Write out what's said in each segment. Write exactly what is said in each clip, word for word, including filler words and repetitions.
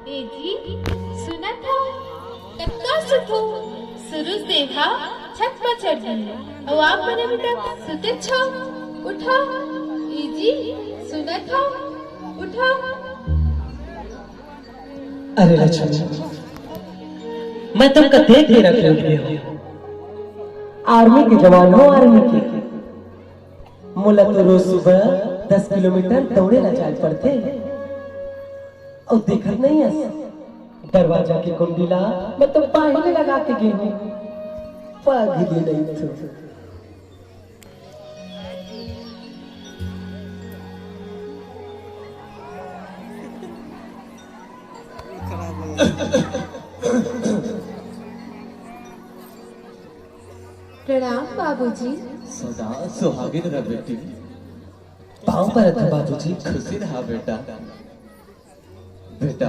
ए जी, सुनत हव? कतका सुत हो? सूरज देव ह छत म चढ़ गे। अउ आप मन बेटा सुते छव? उठव। ए जी, सुनत हव? उठव। अरे लक्ष्मी, मैं तो कतेक बेरा के उठ गे हंव। आर्मी के जवान हंव, आर्मी के। मोला तो रोज सुबह दस किलोमीटर दौड़े ला जाए पड़थे। अउ देखत नइ हस, दरवाजा के कुंडी ला मैं तो बाहिर लगा के गे हंव। पगली नइ तो। प्रणाम बाबूजी। सदा सुहागिन रह बेटी। पाँव परत हंव बाबूजी। खुशी रहा बेटा। बेटा,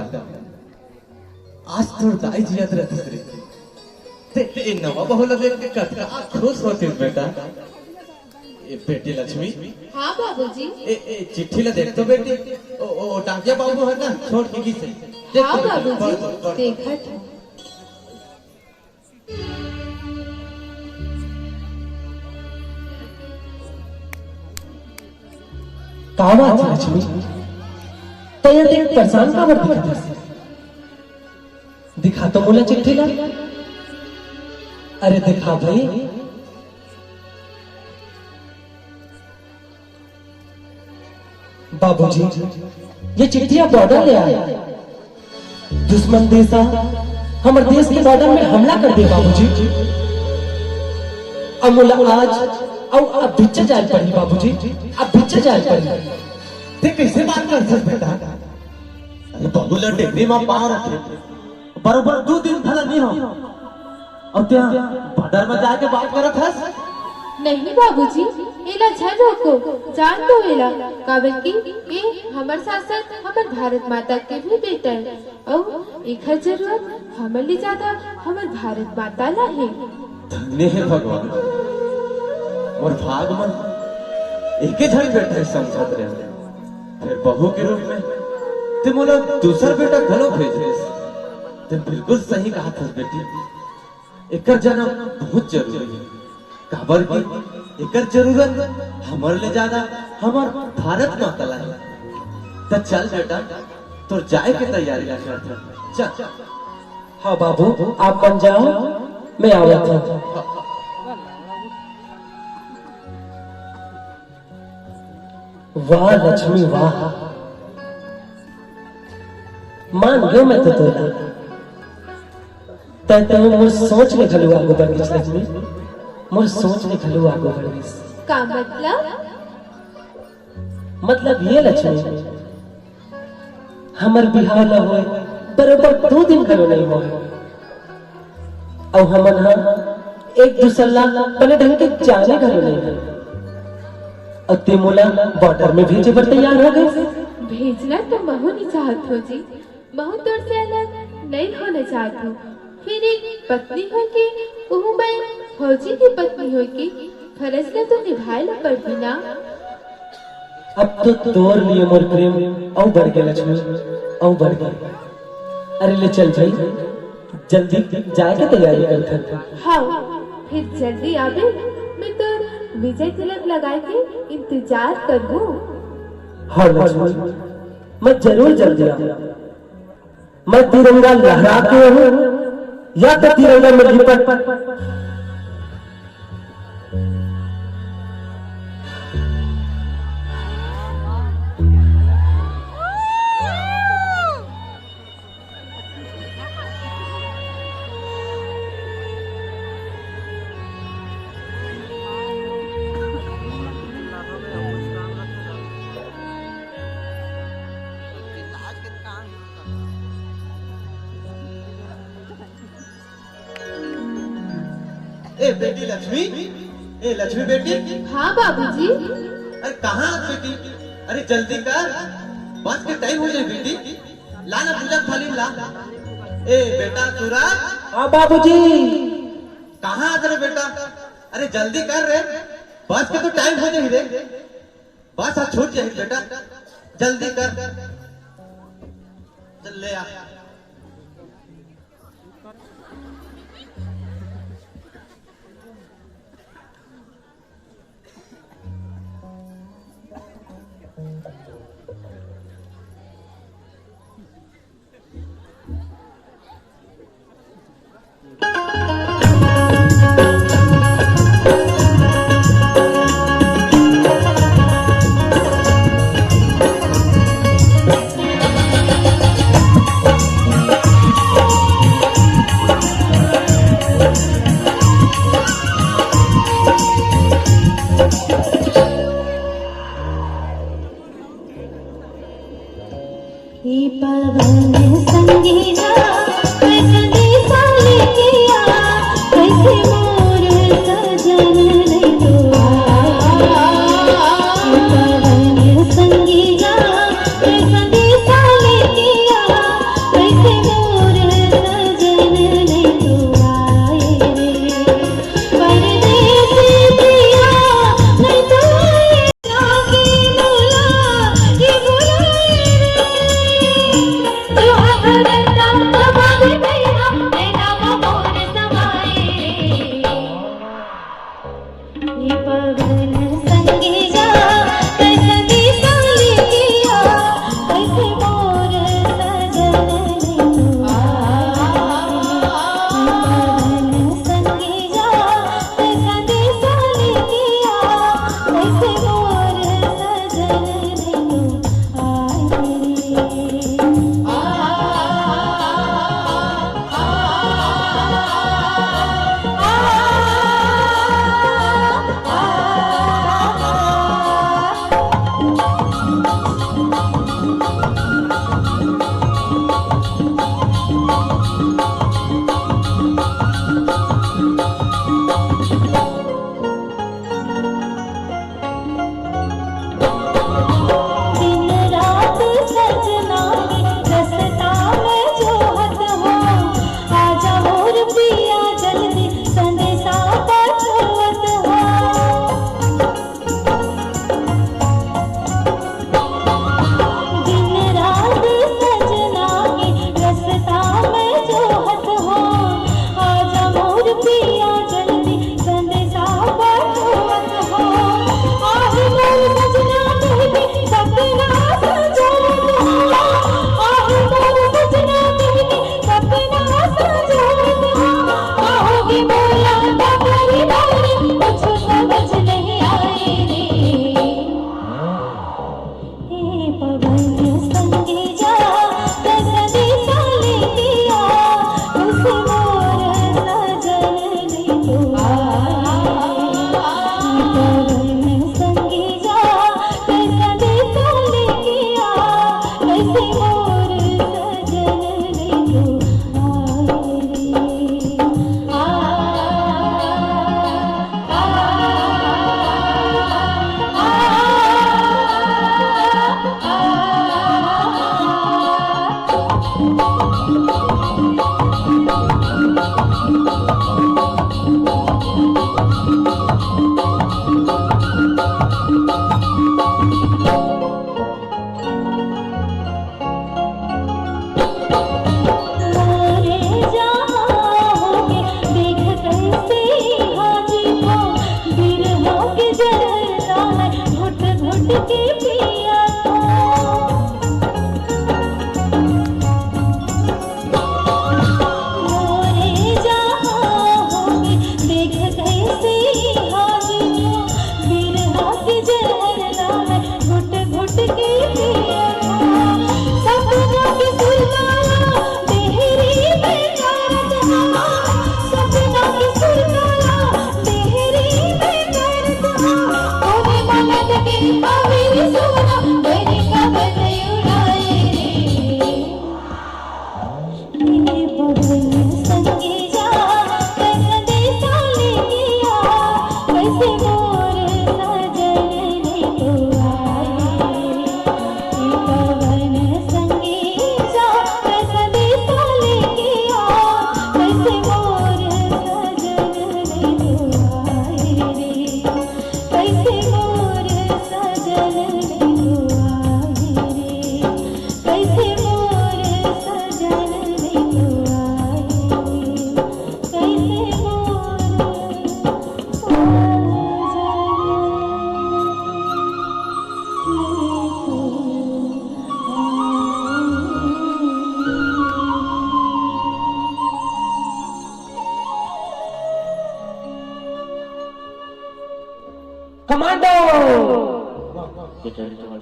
आज तोर दाई जियत रहतिस रे, ते ए नवा बहू ला देख के कतका खुश होतिस बेटा। ए बेटी लक्ष्मी। हाँ बाबूजी। ए, ए चिट्ठी ला देख तो बेटी। ओ, ओ टांकिया बाबू हे ना, छोड़ के गिस हे। देख हाँ तो बेटी, बाबूजी, पढ़ तो, पढ़ तो। देखत हंव। का बात हे लक्ष्मी? तैं एदे परेशान काबर दिखत हस? दिखा तो मोला चिट्ठी ला। अरे दिखा भई। बाबूजी, ये चिट्ठी ह बॉर्डर ले आय। दुश्मन देश ह हमर देश के बॉर्डर में हमला कर दे बाबूजी। अब मोला आज अउ अब भीतर जाए पड़ही बाबूजी, अब भीतर जाए पड़ही। ते कइसे बात करथस बेटा? अरे बहू ला डेहरी म पाँव रखे, बरोबर दू दिन घला नइ हो, अउ तें बॉर्डर म जाके बात करत हस? नहीं बाबूजी, एला झन रोको, जान दो एला, काबर कि ए हमर साथ-साथ हमर भारत माता के भी बेटा हे, अउ एखर जरूरत हमर ले ज्यादा हमर भारत माता ला हे। धन्य हे भगवान, मोर भाग म एके झन बेटा हे समझत रहेंव, फेर बहू के रूप में तें मोला दूसर बेटा घलो भेज देस। तें बिल्कुल सही कहत हस बेटी, एकर जनम बहुत जरूरी हे, काबर कि एकर जरूरत हमर ले ज्यादा हमर भारत माता ला हे। त चल बेटा, तोर जाए के तैयारी ला करथन। चल। हाँ बाबू, आप मन जाव, मैं आवत हंव। वाह लक्ष्मी वाह, मान गेंव मैं तो तोला। तैं तो मोर सोच ले घलो आगू बढ़ गेस लक्ष्मी, मोर सोच ले घलो आगू बढ़ गेस। का मतलब? मतलब ये लक्ष्मी, हमर बिहाव ल होय बरोबर दू दिन घलो नइ होय, अउ हमन ह एक दूसर ला बने ढंग के जाने घलो नइ हन, अउ तें मोला बॉर्डर में भेजे बर तैयार हो गेस। भेजना तो महूं नइ चाहत हों जी, महूं तोर से अलग नइ होना चाहत हों। फेर एक पत्नी होके, ओहू मैं फौजी के पत्नी होके, फरज ला तो निभाए ला पड़ही ना। अब तो तोर लिए मोर प्रेम अउ बढ़ गे लक्ष्मी, अउ बढ़ गे। अरे ले चल भई, जल्दी जाए के तैयारी करथन। हाँ, फेर जल्दी आबे, मैं तोर विजय तिलक लगाए के इंतजार करहूँ। हाँ लक्ष्मी, मैं जरूर जल्दी आहूँ। मैं तिरंगा लहरा के आहूँ या तो तिरंगा में लिपट। ए बेटी लक्ष्मी, ए लक्ष्मी बेटी। हाँ बाबूजी। अरे कहाँ बेटी? अरे जल्दी कर, बस के टाइम हो जाए बेटी। ला ना पूजा थाली ला। ए बेटा सूरज। हाँ बाबूजी। कहाँ आत रे बेटा? अरे जल्दी कर रे, बस के तो टाइम हो जाही रे। बस आज छूट जाही बेटा, जल्दी कर, चल ले आ। ए पवन संगीना, कैसन दिशा लेके आ, कैसे मोर सजन नहीं तो आए। ए पवन संगीना, कैसन दिशा लेके आ, कैसे मोर सजन नहीं तो आए रे। परदेसी पिया नहीं तो आए। दिन रात सजना के रस्ता में जोहत हो, आजा मोर पिया जल्दी संदेशा पठोवत हो। दिन रात सजना के रस्ता में जोहत हो, आजा मोर पिया जल्दी संदेशा पठोवत हो। आही मोर सजना कहके सपना सजोवत हो, आही मोर सजना कहके सपना सजोवत हो। आहो गे मोला बाबरी बाबरी, कुछ समझ नहीं आए रे। हे पवन संगी जा, कस दिशा लेके आ, उस मोर सजन नहीं तो आए। हे पवन संगी जा, कस दिशा लेके आ, उस मोर सजन नहीं तो आए रे। आ, आ, आ, आ, आ। मोरे जहाँ होगे, देख कैसे हाजी को, बिरहा के जहर डाले, घुट घुट के पिया को। मोरे जहाँ होगे, देख कैसे हाजी को, बिरहा के जहर डाले, घुट घुट के पिया। सपना के सुरताला देहरी में करत हा, सपना के सुरताला देहरी में करत हा। ओने मन्नत के पावेली सोना, बड़ी का बन उड़ाए रे। ए पवन संगी जा, कस दिशा लेके आ, कैसे मोर सजन नहीं तो आए।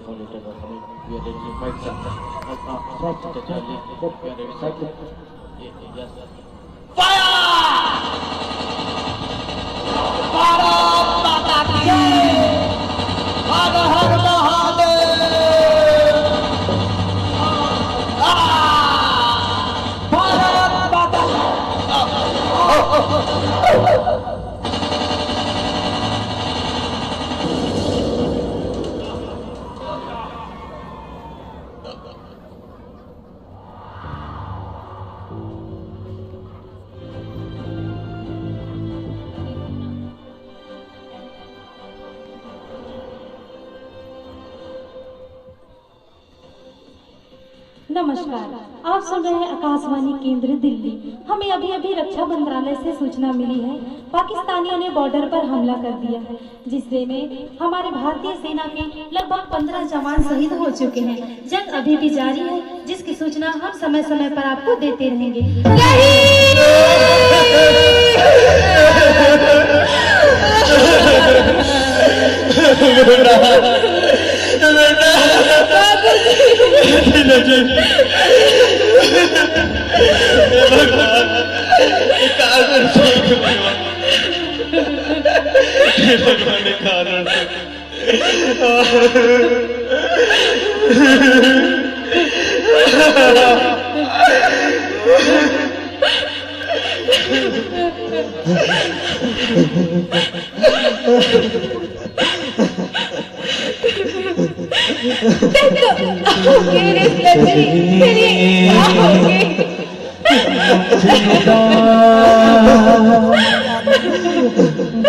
Little Rakhmi, we are ready, fight, sir. Uh, uh, from the Charlie, we are ready, sir. Yes. Bharat माता की जय। हर हर महादेव। आ, भारत माता की नमस्कार, आप सुन रहे हैं आकाशवाणी केंद्र दिल्ली। हमें अभी-अभी रक्षा मंत्रालय से सूचना मिली है, पाकिस्तानियों ने बॉर्डर पर हमला कर दिया है, जिससे में हमारे भारतीय सेना के लगभग पन्द्रह जवान शहीद हो चुके हैं। जंग अभी भी जारी है, जिसकी सूचना हम समय-समय पर आपको देते रहेंगे।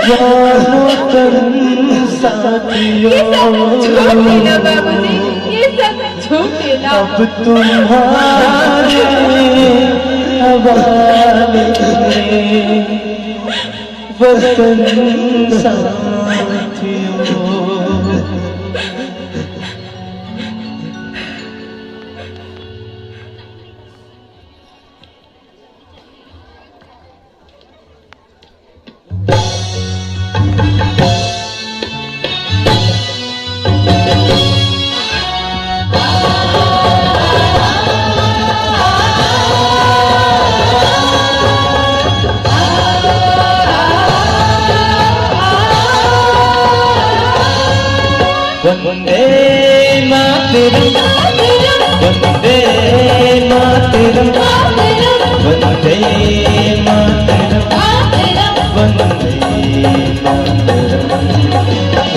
जानो तुम साथियों, ये सब झूठ है ना बाबूजी, ये सब झूठ है ना। अब तुम्हारे हवाले वतन साथियों। वंदे मातरम, वंदे मातरम, वंदे मातरम, वंदे मातरम,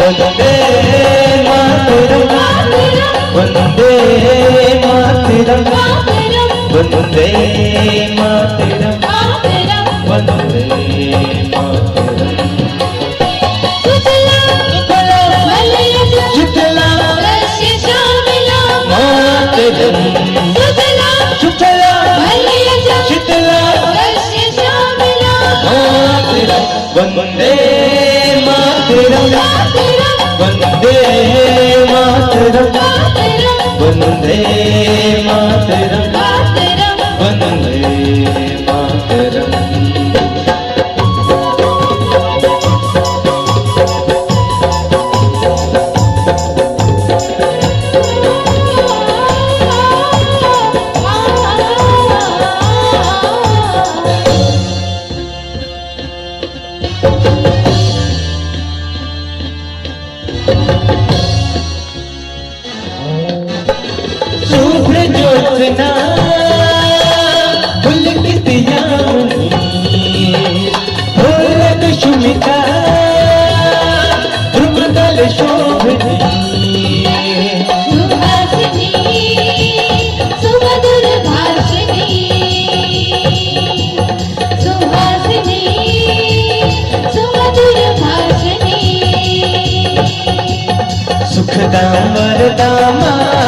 वंदे मातरम, वंदे मातरम, वंदे मातरम, वंदे मातरम। शीतला, शीतला, मातरम। शीतला, शीतला, शीतला, मातरम। वंदे मातरम, वंदे मातरम, वंदे मातरम, वंदे मातरम। शुभ्र ज्योत्स्ना पुलकित यामिनी, भोर कुसुमिता द्रुमदल शोभिनी। सुहासिनी सुमधुर भाषिणी, सुहासिनी सुमधुर भाषिणी। सुखदां वरदां मातरम।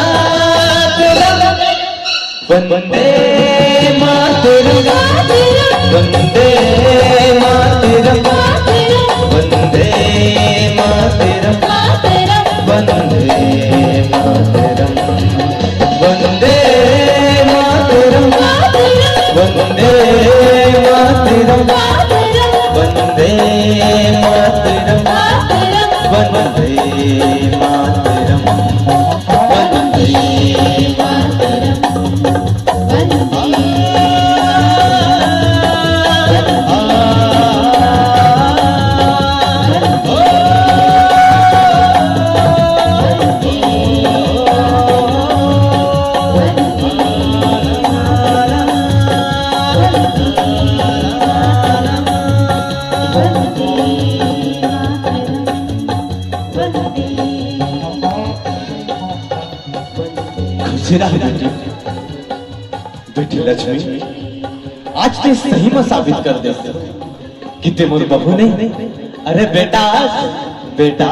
वंदे मातरम। वंदे मातरम। वंदे मातरम। वंदे मातरम। वंदे मातरम। वंदे मातरम। वंदे मातरम। वंदे मातरम। खुशी रह बेटी। बेटी लक्ष्मी, आज ते सही में साबित कर दे कि ते मोर बहू नहीं, अरे बेटा, बेटा,